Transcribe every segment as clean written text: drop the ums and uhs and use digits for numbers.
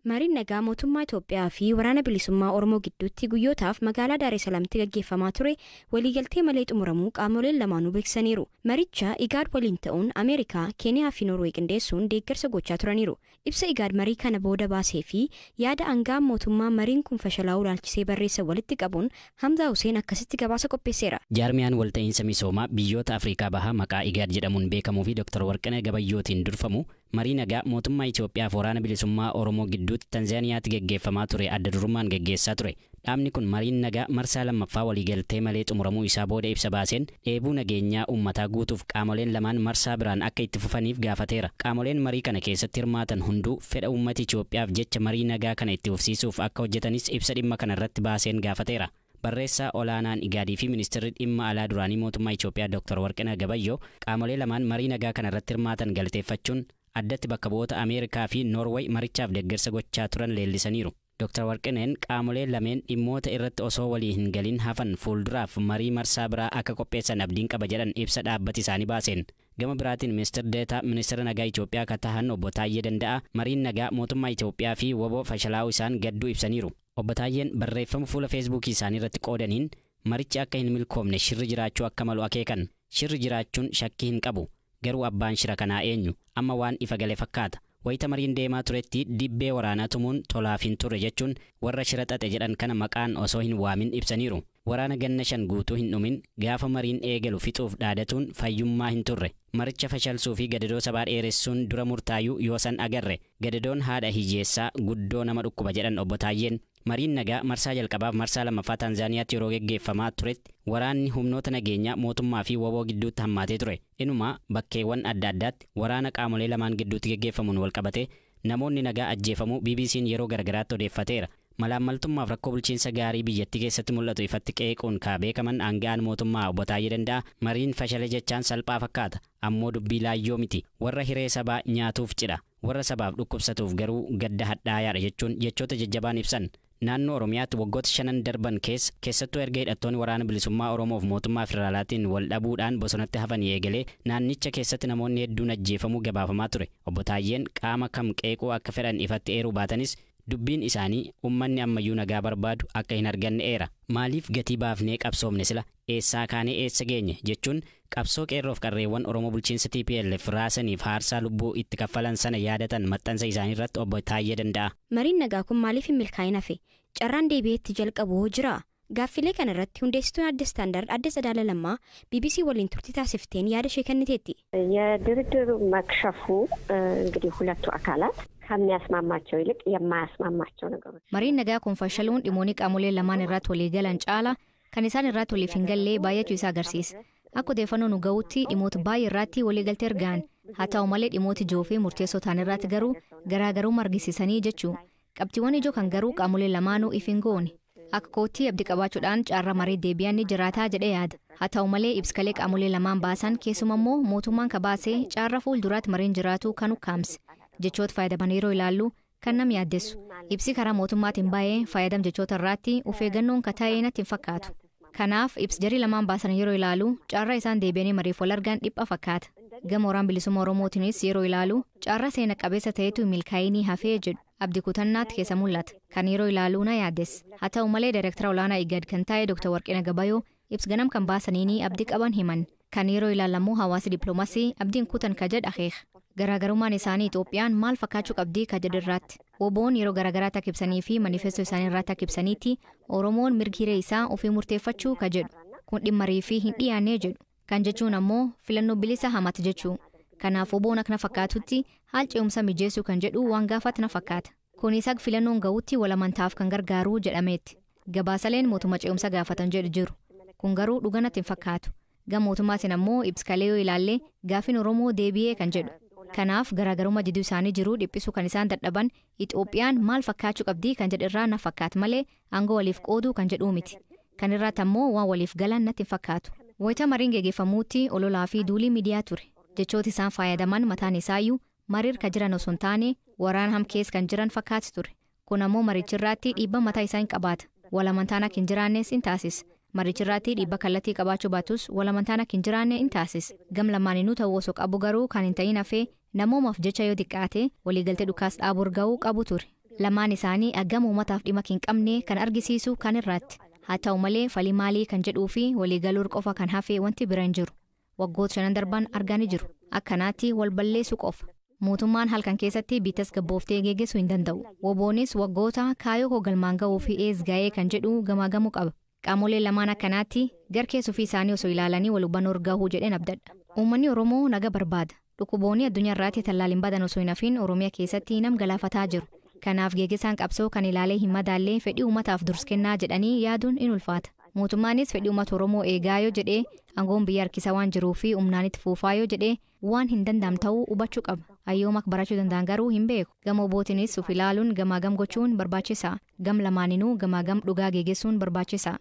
Mariin nagaa mootummaa Itoophiyaa fi waraana bilisummaa Oromoo gidduutti guyyootaaf magaalaa Daaree Salaamtti gaggeeffamaa ture waliigaltee malee xumuramuu qaamoleen lamaanuu beeksisaniiru. Maricha Igaad waliin ta'uun Ameerikaa, Keeniyaa fi Noorweey qindeessuun deeggarsa gochaa turaniiru. Ibsa Igaad marii kana booda baasee fi yaada aangaa mootummaa mariin kun fashalaa'uu ilaalchisee barreessa walitti qabuun Hamzaa Huseen akkasitti gabaasa qopheesseera. Jaarmiyaan walta'iinsa misoomaa biyyoota Afrikaa Bahaa maqaa Igaad jedhamuun beekamuu fi Dr. Warqinee Gabayyootiin durfamu marii nagaa mootummaa Itoophiyaa fi waraana bilisummaa Oromoo gidduutti Tanzaaniyaatti geggeeffamaa ture adda durummaan geggeessaa ture. Dhaabni kun mariin nagaa marsaa lammaffaa waliigaltee malee xumuramuu isaa booda ibsa baaseen dheebuu nageenyaa uummataa guutuuf qaamoleen lamaan marsaa biraan akka itti fufaniif gaafateera. Qaamoleen marii kana keessatti hirmaatan hunduu fedha uummata Itoophiyaaf jecha marii nagaa kana itti fufsiisuuf akka hojjetanis ibsa dhimma kana irratti baaseen gaafateera. Barreessaa olaanaan Igaadii fi ministeerri dhimma alaa duraanii mootummaa Itoophiyaa Dr. Warqinaa Gabayyoo qaamolee lamaan marii nagaa kana irratti hirmaatan galateeffachuun addatti bakka bu'oota Ameerikaa fi Noorweey marichaaf deeggarsa gochaa turan leellisaniiru. Dr. Warqineen qaamolee lameen dhimmoota irratti osoo walii hin galin hafan fuulduraaf marii marsaa biraa akka qopheessan abdiin qaba jedhan ibsa dhaabbati isaanii baaseen. Gama biraatiin ministeer Deetaa ministeera nagaa Itoophiyaa kan tahan obbo Taayyee Danda'a mariin nagaa mootummaa Itoophiyaa fi WBO fashalaa'uu isaan gadduu ibsaniiru. Obbo Taayyeen barreeffama fuula Feesbuukii isaanii irratti qoodaniin marichi akka hin milkoomne shirri jiraachuu akka malu akeekan. Shirri jiraachuun shakkii hin qabu. Garuu abbaan shira kanaa eenyu? Amma waan ifa gale fakkaata. Wayita mariin deemaa turetti dibbee waraanaa tumuun tolaaf hin turre jechuun warra shira xaxe jedhan kana maqaan osoo hin waamin ibsaniiru. Waraana ganna 5 guutuu hin dhumin gaafa mariin eegalu fixuuf dhaadatuun fayyummaa hin turre. Maricha fashalsuu fi gadadoo sabaa dheeressuun dura murtaayuu yoo san agarre. Gadadoon haadha hiyyeessaa guddoo nama dhukkuba jedhan obbo Taayyeen. Mariin nagaa marsaa jalqabaaf marsaa lammaffaa Taanzaaniyaatti yeroo geggeeffamaa turetti waraanni humnoota nageenyaa mootummaa fi WBO gidduutti hammaatee ture. Inuma bakkeewwan adda addaatti waraana qaamolee lamaan gidduutti geggeeffamuun walqabatee namoonni nagaa ajjeefamuu BBC'n yeroo garagaraatti odeeffateera. Malaammaltummaaf rakkoo bulchiinsa gaarii biyyattii keessatti mul'atu ifatti qeequun kaa beekaman aanga'aan mootummaa obbo Taayyee Danda'a mariin fashale jechaan salphaa fakkaata. Ammoo dubbii laayyoo miti. Warra hiree sabaa nyaatuuf cidha. Warra sabaaf dhukkubsatuuf garuu gadda hadhaayaadha jechuun jechoota jajjabaan ibsan. Naannoo Oromiyaatti waggoota 5 darban keessa keessattuu erga hidhattoonni waraana bilisummaa Oromoof mootummaa federaalaatiin wal dhabuudhaan bosonatti hafanii eegalee naannicha keessatti namoonni hedduun ajjeefamuu gabaafamaa ture. Obbo Taayyeen qaama kam qeequu akka fedhan ifatti eeruu baatanis dubbiin isaanii uummanni ammayyuu nagaa barbaadu akka hin arganne eera. Maaliif gatii baafnee qabsoomne sila eessaa kaanee eessa geenye jechuun qabsoo qeerroof qarreewwan Oromoo bulchiinsa TPLF raasaniif haarsaa lubbuu itti kaffalan sana yaadatan maxxansa isaanii irratti obbo Taayyee Danda'a. Mariin nagaa kun maaliif hin milkaa'in hafe? Carraan deebi'eetti jalqabu hoo jiraa? Gaaffilee kana irratti hundeessituun Addis Standard Addis Tsadaala Lammaa BBC waliin turtii taasifteen yaada ishee kenniteetti. የድርድሩ መክሸፉ እንግዲህ ሁለቱ አካላት ከሚያስማማቸው ይልቅ የማያስማማቸው ነገሮች Mariin nagaa kun fashaluun dhimmoonni qaamolee lamaan irratti walii galan caala kan isaan irratti waliif hin galle baay'achuu isaa agarsiisa. Akka odeeffannoo nu ga'utti dhimmoota baay'ee irratti waliigaltee argaan. Haa ta'u malee dhimmoota ijoo fi murteessoo ta'an irratti garuu garaagarummaa argisiisanii jechuu. Qabxiiwwan ijoo kan garuu qaamolee lamaanuu if hin goone. Akka kootti abdii qabaachuudhaan carraa marii deebi'an ni jiraataa jedhee yaada. Haa ta'u malee ibskalee qaamolee lamaan baasan keessumaa immoo mootummaan ka baasee carraa fuulduraatti mariin jiraatu kan ukkaamse. Jechoota fayyadaman yeroo ilaallu kan nam yaaddessu. Ibsi karaa mootummaatiin baay'ee fayyadam jechoota irratti of eeggannoon ka ta'e natti hin fakkaatu. Kanaaf ibsi jarii lamaan baasan yeroo ilaalu carraa isaan deebi'anii mariif wal argan dhipha fakkaata. Gama waraana bilisummaa Oromootiinis yeroo ilaalu carraa seena qabeessa ta'etu milkaa'inii hafee jedhu. Abdii kutannaatti keessa mul'ata. Kan yeroo ilaalu na yaaddessa. Haa ta'u malee daayireektara olaanaa IGAD kan ta'e Dr. Warqinaa Gabayoo ibsa ganam kan baasaniini abdii qaban himan. Kan yeroo ilaalamu hawaasi dippiloomaasii abdiin kutan ka jedhu akeeka. Garaagarummaan isaanii Itoophiyaan maal fakkaachuu qabdii ka jedhu irratti. WBO'n yeroo garaagaraatti akka ibsanii fi manifestoo isaanii irratti akka ibsaniitti Oromoon mirgi hiree isaa ofii murteeffachuu ka jedhu. Kun dhimma marii fi hin dhiyaannee jedhu. Kan jechuun ammoo filannoo bilisa hamata jechuu. Kanaaf WBO'n akka na fakkaatutti haal ce'umsa mijeessuu kan jedhu waan gaafatu na fakkaata. Kunis akka filannoon ga'utti wal amantaaf kan gargaaru jedhameetti. Gabaasaleen mootummaa ce'umsa gaafatan jedhu jiru. Kun garuu dhuga natti hin fakkaatu. Gama mootummaatiin ammoo ibskalee yoo ilaalle gaafiin Oromoo deebi'ee kan jedhu. Kanaaf garaagarummaa jidduu isaanii jiru dhiphisuu kan isaan dadhaban Itoophiyaan maal fakkaachuu qabdii kan jedhu irraa na fakkaata malee aangoo waliif qooduu kan jedhuu miti. Kan irratti ammoo waan waliif galan natti hin fakkaatu. Wayita mariin geggeeffamuutti ololaa fi duulii miidiyaa ture. Jechooti isaan fayyadaman mataan isaayyuu mariir ka jiran osoo hin taane waraana hamkees kan jiran fakkaati ture. Kun ammoo marichirraatti dhiibba mataa isaa hin qabaata. Wal amantaan akka hin jiraannes hin taasisa. Marichirraatti dhiibba kallattii qabaachuu baatus wal amantaan akka hin jiraanne hin taasisa. Gam lamaaninuu ta'uu osoo qabu garuu kan hin ta'in hafee namoomaaf jecha yoo xiqqaate waliigaltee dhukaas dhaabuu ga'uu qabu ture. Lamaan isaanii agama uummataaf dhimma hin qabne kan argisiisu kan irraatti. Haa ta'u malee falii maalii kan jedhuu fi waliigaluu qofa kan hafe wanti bira hin jiru. Waggoota shanan darban arganii jiru. Akkanaatti wal balleessuu qofa. Mootummaan halkan keessatti biitas gabbooftee geggeessuu hin danda'u. Woboonis waggoota kaayyoo koo galmaan ga'uu fi ees ga'ee kan jedhu gamaagamuu qaba. Qaamoleen lamaan akkanaatti garkeessuu fi isaanii osoo ilaalanii wal hubannoo gahuu jedheen abdadha. Uummanni Oromoo naga barbaada. Dhukkuboonni addunyaa irratti tallaaliin badan osoo hin hafin Oromiyaa keessatti nam galaafataa jiru. Kanaaf geggeessaan qabsoo kan ilaalee hin madaallee fedhii uummataaf dursa kennaa jedhanii yaaduun in ulfaata. Mootummaanis fedhii uummata Oromoo eegaa yoo jedhee aangoon biyya harkisa waan jiruu fi humnaanitti fuufaa yoo jedhee waan hin danda'am ta'uu hubachuu qaba. Ayyooma akka barachuu danda'an garuu hin beeku. Gama obbootiinis of ilaaluun gamaa gam gochuun barbaachisaa. Gam lamaaninuu gamaa gam dhugaa geggeessuun barbaachisaa.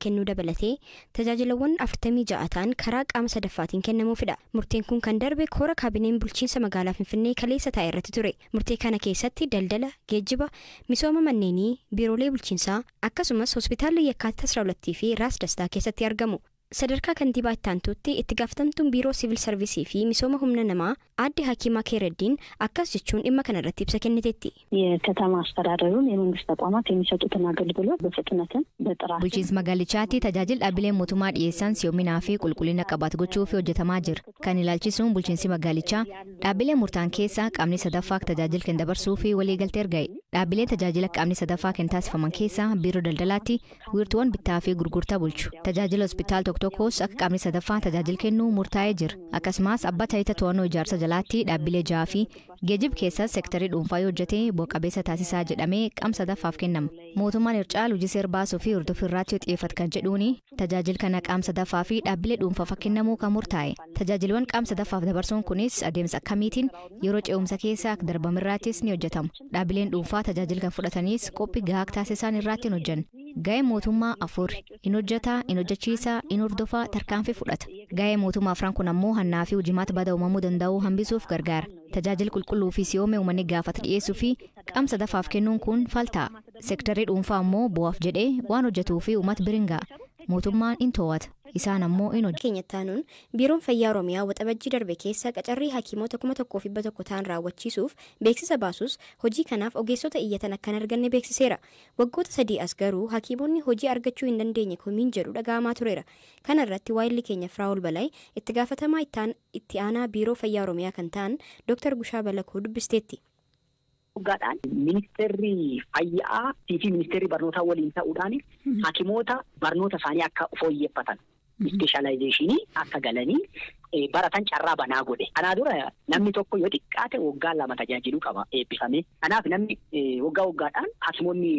Kennuu dabalatee tajaajilawwan 46 ta'an karaa qaama sadaffaatiin kennamuufidha. Murteen kun kan darbe koora kaabineen bulchiinsa magaalaa Finfinnee kaleessa taa'e irratti ture. Murtee kana keessatti daldala, geejjiba, misooma manneenii, biiroolee bulchiinsaa akkasumas hospitaalli Yakkaatti 12 fi Raas Dastaa keessatti argamu. Sadarkaa kantiibaa itti aantuutti itti gaafatamtuun biiroo siviil sarvisii fi misooma humna namaa aadde Hakiimaa Keeraddiin akkas jechuun dhimma kanarratti ibsa kenniteetti. የከተማ አስተዳደሩን የመንግስት ተቋማት የሚሰጡትን አገልግሎት በፍጥነትም በጥራት Bulchiinsa magaalichaatti tajaajila dhaabbileen mootummaa dhiyeessan si'oominaa fi qulqullina qabaatu gochuuf hojjetamaa jira. Kan ilaalchisuun bulchiinsi magaalichaa dhaabbilee murtaan keessaa qaamni sadaffaa tajaajila kan dabarsuu fi waliigaltee erga'e. Dhaabbileen tajaajila qaamni sadaffaa kan taasifaman keessaa biiroo daldalaatti wiirtuuwwan bittaa fi gurgurtaa bulchu. Tajaajila hospitaal tokko tokkos akka qaamni sadaffaa tajaajila kennu murtaa'ee jira. Akkasumas abbaa taayitaa to'annoo ijaarsa jalaatti dhaabbilee jaha fi geejjiba keessas seektarii dhuunfaa yoo hojjete bu'a qabeessa taasisaa jedhamee qaama sadaffaaf kennama. Mootummaan Hircaal hojii seera baasuu fi hordofii irratti yoo xiyyeeffatu kan jedhuuni tajaajila kana qaama sadaffaa fi dhaabbilee dhuunfaaf akka kennamuu kan murtaa'e. Tajaajilawwan qaama sadaffaaf dabarsuun kunis adeemsa akkamiitiin yeroo ce'umsa keessa akka darbamirraattis ni hojjetama. Dhaabbileen dhuunfaa tajaajila kan fudhatanis qophii gahaa akka taasisan irratti hin hojjanne. Ga'ee mootummaa afur in hojjetaa, in hojjechiisaa, in hordofaa, tarkaanfii fudhata. Ga'ee mootummaa afran kun ammoo hannaa fi hojimaata bada uumamuu danda'u hambisuuf gargaara. Tajaajila qulqulluu fi si'oome uummanni gaafata dhiyeessuu fi qaama sadaffaaf kennuun kun falta'a. Seektarri dhuunfaa ammoo bu'aaf jedhee waan hojjetuu fi uummata bira hin ga'a. Mootummaan in to'ata. Isaan ammoo in hojjetu. Keenya taanuun biiroon fayyaa Oromiyaa waxabajjii darbe keessa qacarrii hakiimota 1100 ta'an raawwachiisuuf beeksisa baasus hojii kanaaf ogeessota iyyatan akka hin arganne beeksiseera. Waggoota sadii as garuu hakiimonni hojii argachuu hin dandeenye komiin jedhu dhaga'amaa tureera. Kana irratti waayilli keenya Firaa'ol Balaayi itti gaafatamaa itti aanaa biiroo fayyaa Oromiyaa kan ta'an Dr. Gushaa Balakoo dubbisteetti. Waggaadhaan ministeerri fayyaa fi ministeerri barnootaa waliin ta'uudhaan hakimoota barnoota isaanii akka fooyyeffatan ispeeshaalaayizeeshinii akka galanii baratan carraa banaa godhe. Kanaa dura namni tokko yoo xiqqaate waggaa 2 tajaajiluu qaba eebbifame. Kanaaf namni waggaa waggaadhaan hakimoonni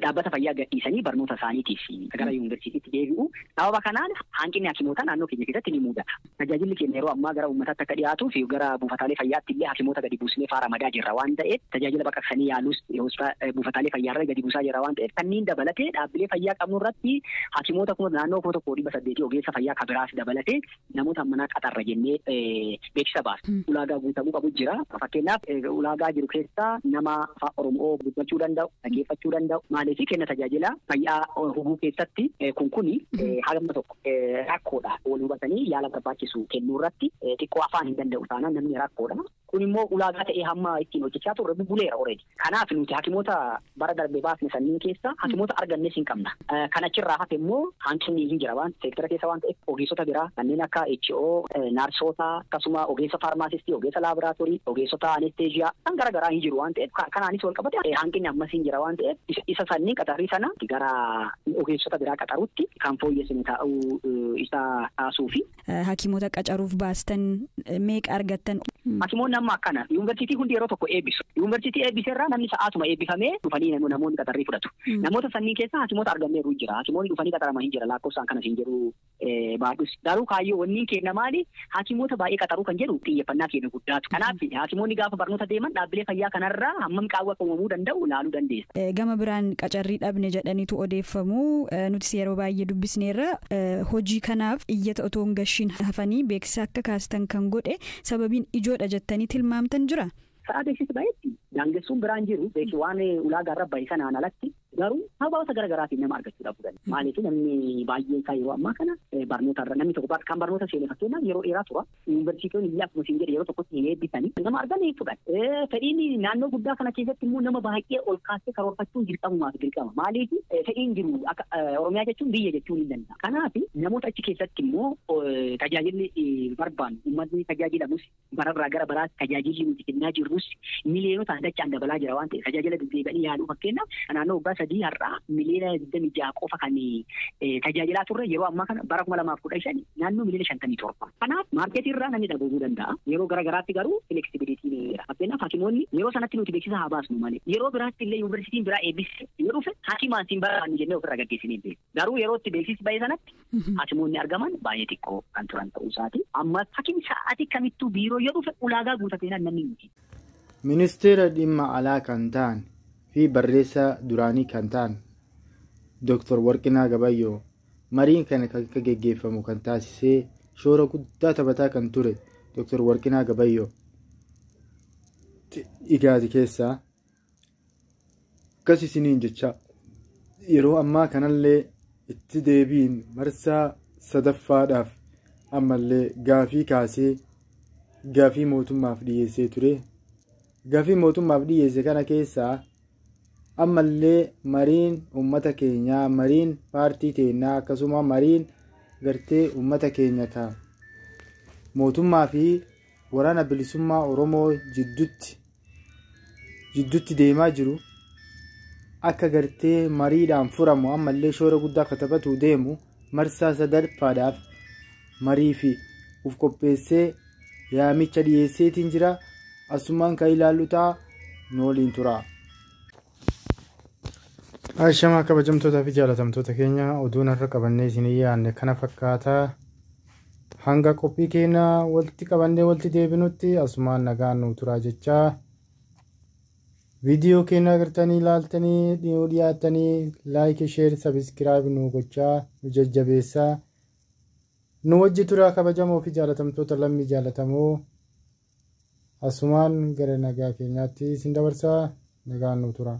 dhaabbata fayyaa gadhiisanii barnoota isaaniitiif gara yuunivarsiitiitti deebi'u. Sababa kanaan hanqinni hakimootaa naannoo keenya keessatti ni mudata. Tajaajilli keenya yeroo ammaa gara uummataatti akka dhiyaatuuf gara buufataalee fayyaatti illee hakimoota gadi buusnee faara madaa jirra waan ta'eef tajaajila baqaqsanii yaaluus buufataalee fayyaarra gadi buusaa jirra waan ta'eef kanneen dabalatee dhaabbilee fayyaa qabnu irratti hakimoota naannoo 1800 ogeessa fayyaa kabiraas dabalatee namoota manaa qaxarra jennee beeksisa baasa. Ulaagaa guutamuu qabu jira. Fakkeenyaaf ulaagaa jiru keessaa nama afaan Oromoo dubbachuu danda'u, dhaggeeffachuu danda'u, maaliif kenna tajaajila fayyaa hubuu keessatti kun hagam tokko rakkoodha. Wal hubatanii yaala barbaachisu kennuu irratti xiqqoo afaan hin danda'u taanaan namni rakkoodha. Kun immoo ulaagaa ta'ee hamma ittiin hojjechaa turre buleera already. Kanaaf nuti hakimoota bara darbe baasne sanniin keessa hakimoota argannes hin qabna. Kan achirraa hafe immoo hanqinni hin jira waan seektara keessa waan ta'eef ogeessota biraa kanneen akka HO, narsota, akkasuma ogeessa faarmaasistii, ogeessa laaboraatoorii, ogeessota anesteeziyaa kan gara garaa hin jiru waan ta'eef kanaanis wal qabate hanqinni ammas hin jira waan ta'eef isa sanniin qaxarrii sana gara ogeessota biraa qaxarutti kan fooyyessinu ta'uu isa taasisuufi. Hakimoota qacaruuf baastan meeqa argattan? Hakimoonni amma akkana yuunivarsiitii hundi yeroo tokko eebbisu. Yuunivarsiitii eebbiseerraa namni sa'aatuma eebbifamee dhufanii namoonni qaxarrii fudhatu. Namoota sanniin keessaa hakimoota arganneeru jira. Hakimoonni dhufanii qaxaraman hin jira lakkoofsaan kanas hin jedhu baadhus. Garuu kaayyoo wanni keenya maali? Hakimoota baay'ee qaxaruu kan jedhu xiyyeeffannaa keenya guddaatu. Kanaaf hakimoonni gaafa barnoota deeman dhaabbilee fayyaa kanarraa hammam qaawwa akka uumamuu danda'u ilaaluu dandeessa. Gama biraan qacarrii dhabne jedhaniitu odeeffamu nutis yeroo baay'ee dubbisneerra hojii kanaaf iyyata otoo hin gashiin hafanii beeksisa akka kaastan kan godhe sababiin ijoodha jettanii tilmaamtan jira. Sa'a beeksisa baay'eetti daangessuun biraan jiru beeki waan ulaagaa irra bahe sanaan alatti Garuu sababoota garaagaraatiin nama argachuu dhabuu danda'a. Maaliif namni baay'een isaa yeroo ammaa kana barnoota irra namni tokko kan barnoota seene fakkeenyaaf yeroo dheeraa tura. Yuunivarsiitonni illee akkuma isin jedhe yeroo tokkotti hin eebbisanii nama argan ni fudhan. Fedhiin naannoo guddaa kana keessatti immoo nama baay'ee ol kaasee karoorfachuun dirqamumaaf dirqama. Maaliif fedhiin jiru akka Oromiyaa jechuun biyya jechuun hin danda'a. Kanaaf namoota achi keessatti immoo tajaajilli barbaannu uummatni tajaajilamus bararraa gara baraatti tajaajilli nuti kennaa jirrus miliyoonota dachaan dabalaa jira waan ta'eef tajaajila deddeebi'anii yaaluu fakkeenyaaf naannoo waggaa 3 har'aa miliyoona 26 qofa kan tajaajilaa turre yeroo ammaa kana bara 2015 naannoo miliyoona 57. Kanaaf maarkeetii irraa namni dhabuu danda'a. Yeroo gara garaatti garuu fleksibilitiin jira. Fakkeenyaaf hakimoonni yeroo sanatti nuti beeksisa haa baasnu malee yeroo biraatti illee yuunivarsiitiin biraa eebbisee yoo dhufe hakimaan siin barbaannu jennee ofirraa gaggeessinee hin beeku. Garuu yeroo itti beeksisi bahe sanatti hakimoonni argaman baay'ee xiqqoo kan turan ta'uu isaati. Amma hakim sa'aatii kamittuu biiroo yoo dhufe ulaagaa guutateenaan namni miti. Ministeera dhimma alaa kan ta'an fi barreessaa duraanii kan ta'an Dr. Warqinaa Gabayyoo mariin kana akka geggeeffamu kan taasisee shoora guddaa taphataa kan ture Dr. Warqinaa Gabayyoo Igaadi keessaa akkas isiniin jecha yeroo ammaa kanallee itti deebiin marsaa sadaffaadhaaf ammallee gaafii kaasee gaafii mootummaaf dhiyeessee ture. Gaafii mootummaaf dhiyeesse kana keessaa ammallee mariin uummata keenyaa, mariin paartii teenyaa akkasuma mariin gartee uummata keenya ta'a. Mootummaa fi waraana bilisummaa Oromoo jidduutti deemaa jiru akka gartee mariidhaan furamu ammallee shoora guddaa akka taphatu deemu marsaa sadaffaadhaaf marii fi uf qopheessee yaamicha dhiyeesseetiin jira. Asumaan kan ilaallu ta'a nu waliin tura. Ashamaa kabajamtootaa fi jaalatamtoota keenya oduun har'a qabannee isinii yaadne kana fakkaataa hanga qophii keenya walitti qabannee walitti deebinutti asumaan nagaan nu turaa jechaa viidiyoo keenya agartanii ilaaltanii dhiyoo dhiyaattanii laayikii sheer sabiskiraayib nu gochaa nu jajjabeessaa nu wajji turaa kabajamoo fi jaalatamtoota lammii jaalatamoo asumaan gara nagaa keenyaatti isin dabarsaa nagaan nu tura.